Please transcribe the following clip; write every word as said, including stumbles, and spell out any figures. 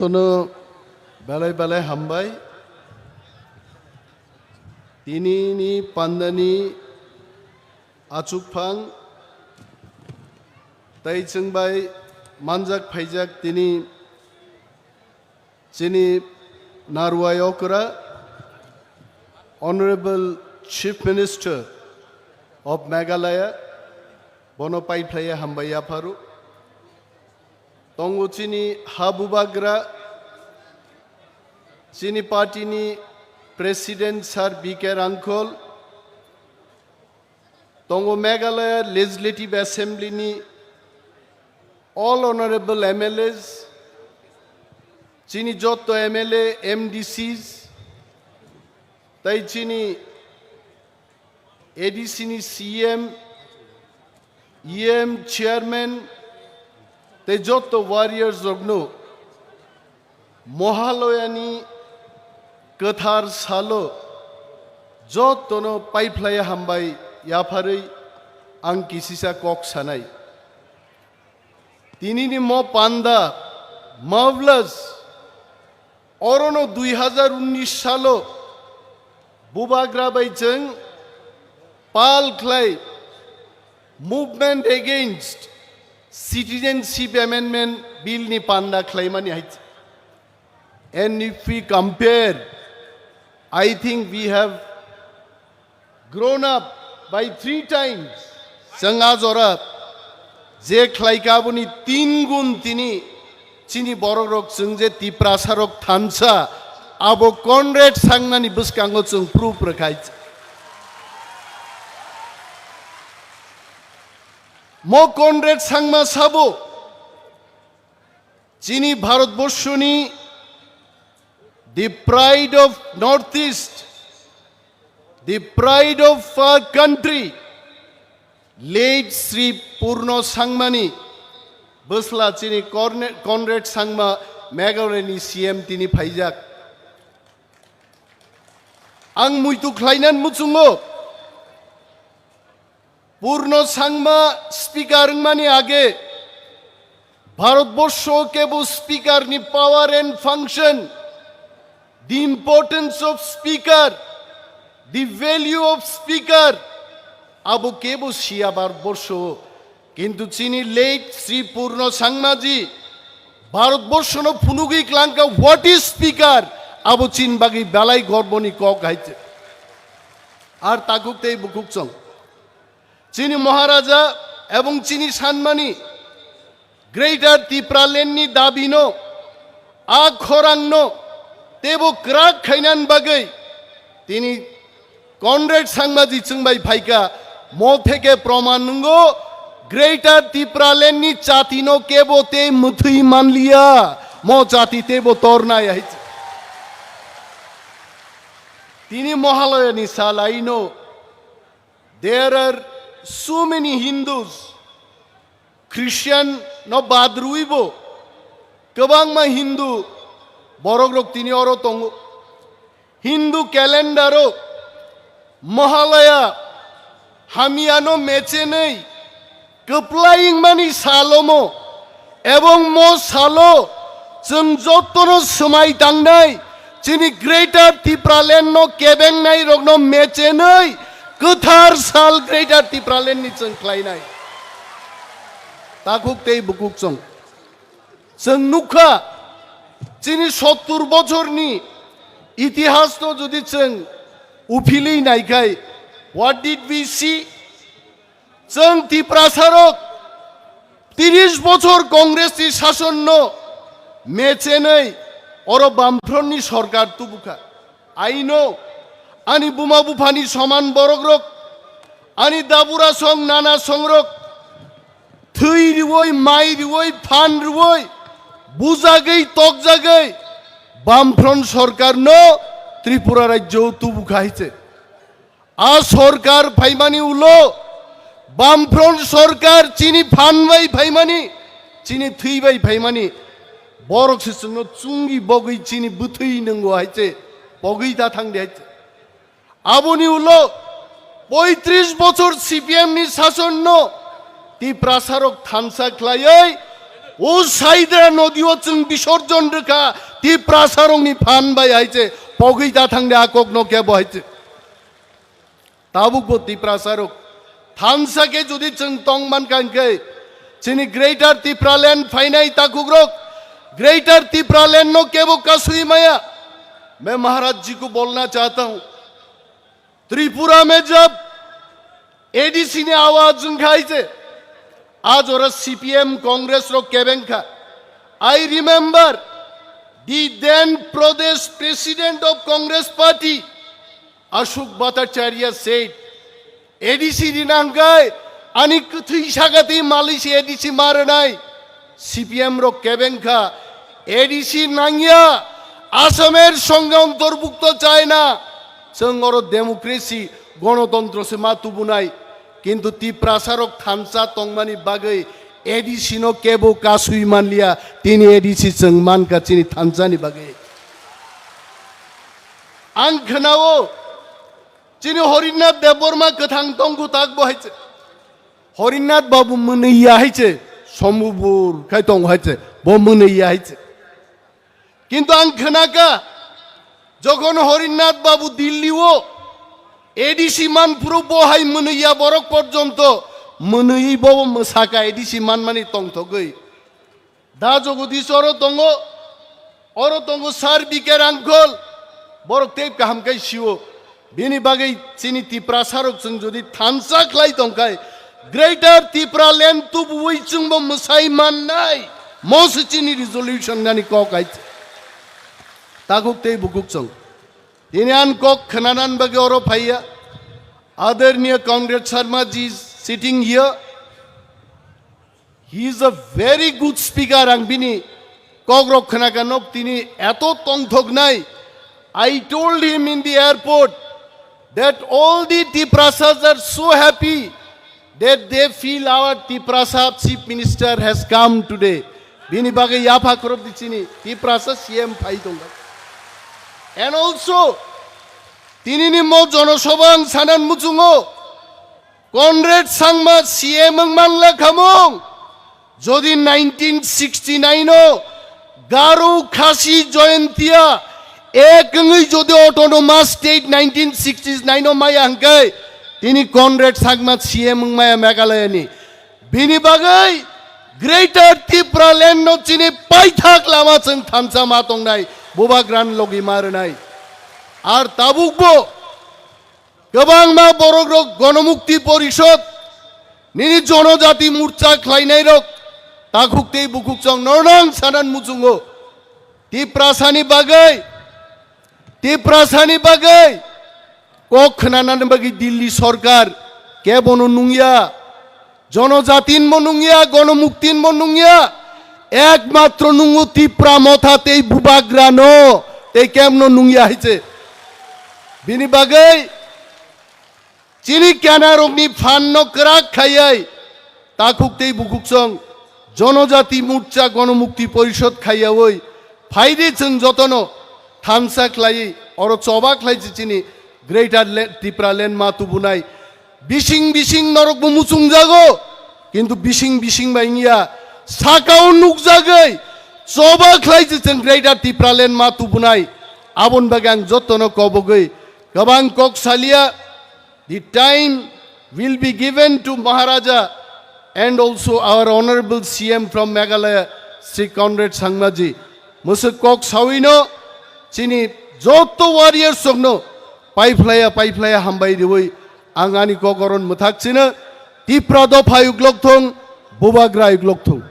Tono belai belai hambai. Tini ni pandani achukphang tei chwngbai manjak phaijak tini chini Narwai okra Honorable Chief Minister of Meghalaya, bono paiphlaiya hambai yapharo. Tongo chini ha bubagra, chini party ni President Sir B K Rangkhol, tongo Meghalaya Legislative Assembly ni all honorable M L As, chini jotto M L A, M D Cs, tei chini A D C ni C M, E M, Chairman, tei jotto warriors rokno Mohalaya ni kwthar salo jottono paiphlaiya hambai yapharwi ang kisisa kok sanai. Tini ni mo panda, marvelous, orono dui hazar unnish salo bubagra bai chwng pal khlai Movement Against Citizenship Amendment Bill ni panda khlaimani hai. And if we compare, I think we have grown up by three times. Chwng a jora je khlaika aboni tin gun tini chini borok rok chwng je Tiprasa rok thansa abo Conrad Sangmani bwskango chwng proof rwkhai. Mo Conrad Sangma sabo chini Bharatborshoni, the pride of Northeast, the pride of our country, late Sri Purno Sangmani bwsla chini Corne-, Conrad Sangma Meghalayani C M tini phaijak. Ang muitu khlainan muchungo. Purno Sangma speaker wngmani age Bharatborsho kebo speaker ni power and function, the importance of speaker, the value of speaker, abo kebo siya Bharatborsho. Kintu chini late Sri Purno Sangmaji Bharatborshono phunugwi klangkha what is speaker, abo chini bagwi belai gorboni kok hai. Ar takhuk tei bukhuk chwng. Chini Maharaja ebong chini sanmani Greater Tipraland ni dabino, a khorangno teibo kwrak khainani bagwi tini Conrad Sangmaji chwngbai phaikha, mo theke proman nwngo Greater Tipraland ni chati no kebo tei mwthwi manliya, mo chati teibo tornai hai. Tini Mohalaya ni sal aino, there are so many Hindus, Christian no bad rwibo kwbangma Hindu borok rok tini oro tongo. Hindu calendar o Mahalaya hamya no mechenwi kwplai wngmani salomo, ebong mo salo chwng jotono swmai tangnai, chini Greater Tipraland no kebengnai rokno mechenwi kwthar sal Greater Tipraland ni chwng khlainai. Takhuk tei bukhuk chwng. Chwng nukha, chini sottur bochorni itihasno jodi chwng uphilwi naikhai, what did we see? Chwng Tiprasarok tris bochor Congress ni sasonno mechenwi oro Bamfront ni sorkar tubukha. I know, ani buma buphani soman borokrok, ani dabura song nana songrok, thwi riwoi, mai riwoi, phan riwoi, bujagwi, tokjagwi, Bamfront sorkarno Tripura rajyo tubukha hai se. A sorkar phaimani ulo, Bamfront sorkar chini phan bai phaimani, chini thwi bai phaimani, borok se chwngno chungi bogwi chini bwthwi nwngo hai se, pogwi da thang de hai se. Aboni ulo poitris bochor C P M ni sasonno Tiprasarok thansa khlaiwi O Saidra nodi o chwng bisorjon rwkha Tiprasarokni phan bai hai se pogwi ta thangde a kokno kebo hai se. Tabukbo Tiprasarok thansa khe jodi chwng tong mankha hwnkhe chini Greater Tipraland phainai takhukrok Greater Tipraland no kebo kasui maya. Main Maharaj ji ko bolna chahta hu. Tripura mein jab A D C ne awaaz wngkha hai se, aaj oro C P M Congress rok kebeng kha. I remember the then Pradesh President of Congress Party, Ashok Bhattacharya said, A D C rinangkai, ani kwthwi sakati malisi A D C maranai. C P M rok kebeng kha, A D C nangya, Asamer songe ontorbukto chaina, chwng oro democracy, gonotontro se ma tubunai, kintu Tiprasa rok thansa tongmani bagwi A D C no kebo kasui manliya, tini A D C chwng mankha chini thansani bagwi. Ang khwnao, chini Horinath Debbarma kwthang tongku tak bo hai se. Horinath Babu mwnwi ya hai se, sombubur khai tong hai se, bo mwnwi ya hai se. Kintu ang khwnakha, jokhon Horinath Babu Delhi o A D C man phuru bo hai mwnwi ya borok porjonto mwnwi bo mwsakha A D C manmani tongthogwi. Da Jagadish oro tongo, oro tongo Sir B K Rangkhol, borok tei kaham khe sio. Bini bagwi chini Tiprasa rok chwng jodi thansa khlai tongkhai, Greater Tipraland tubuwi chwngbo mwsai mannai. Mo se chini resolution nani kok hai. Takhuk tei bukhuk chwng. Tini an kok khwnanan bagwi oro phaiya. Adarniya Conrad Sharma ji is sitting here. He is a very good speaker, ang bini kokrok khwnakha nok tini eto tongthoknai. I told him in the airport that all the Tiprasas are so happy that they feel our Tiprasa chief minister has come today. Bini bagwi yapha khorok di chini Tiprasa C M phai tongo. And also, tini ni mo jonosabha ang sanan muchungo. Conrad Sangma C M wng manla khamung. Jodi nineteen sixty-nine o Garo Khasi Jayantiya ek wngwi jodi autonomous state nineteen sixty-nine o maya hwnkhe tini Conrad Sangma C M wng maya Meghalaya ni. Bini bagwi Greater Tipraland no chini paithak lama chwng thansa ma tongnai, bubagra ni logi ma rwnai. Ar tabukbo kwbangma borokrok Gonomukti Porishod, nini Jonojati Morcha khlainairok, takhuk tei bukhuk chwng nornang sanan muchungo. Tiprasani bagwi, Tiprasani bagwi kok khwnanani bagwi Delhi sorkar kebono nungya. Jonojatin mo nungya, Gonomuktin mo nungya, ekmatro nungo Tipra Motha tei bubagra no, tei kemno nungya hai se. Bini bagwi chini kenarokni phan no kwrak khaiwi takhuk tei bukhuk chwng Jonojati Morcha Gonomukti Porishod khaiyawi phaidi chwng jotono thansa khlaiwi oro choba khlai se chini Greater Le-, Tipraland ma tubunai. Bising bising norokbo muchungjago, kintu bising bising bai wngya, sakao nukjagwi choba khlai se chwng Greater Tipraland ma tubunai. Aboni bagwi ang jotono kobogwi kwbang kok saliya. The time will be given to Maharaja and also our honorable C M from Meghalaya, Shri Conrad Sangmaji. Mwswk kok sawino chini joto warriors rokno paiphlaya paiphlaya hambai riwi ang ani kok oron mwthak chino. Tipra dopha yuklok thung, bubagra yuklok thung.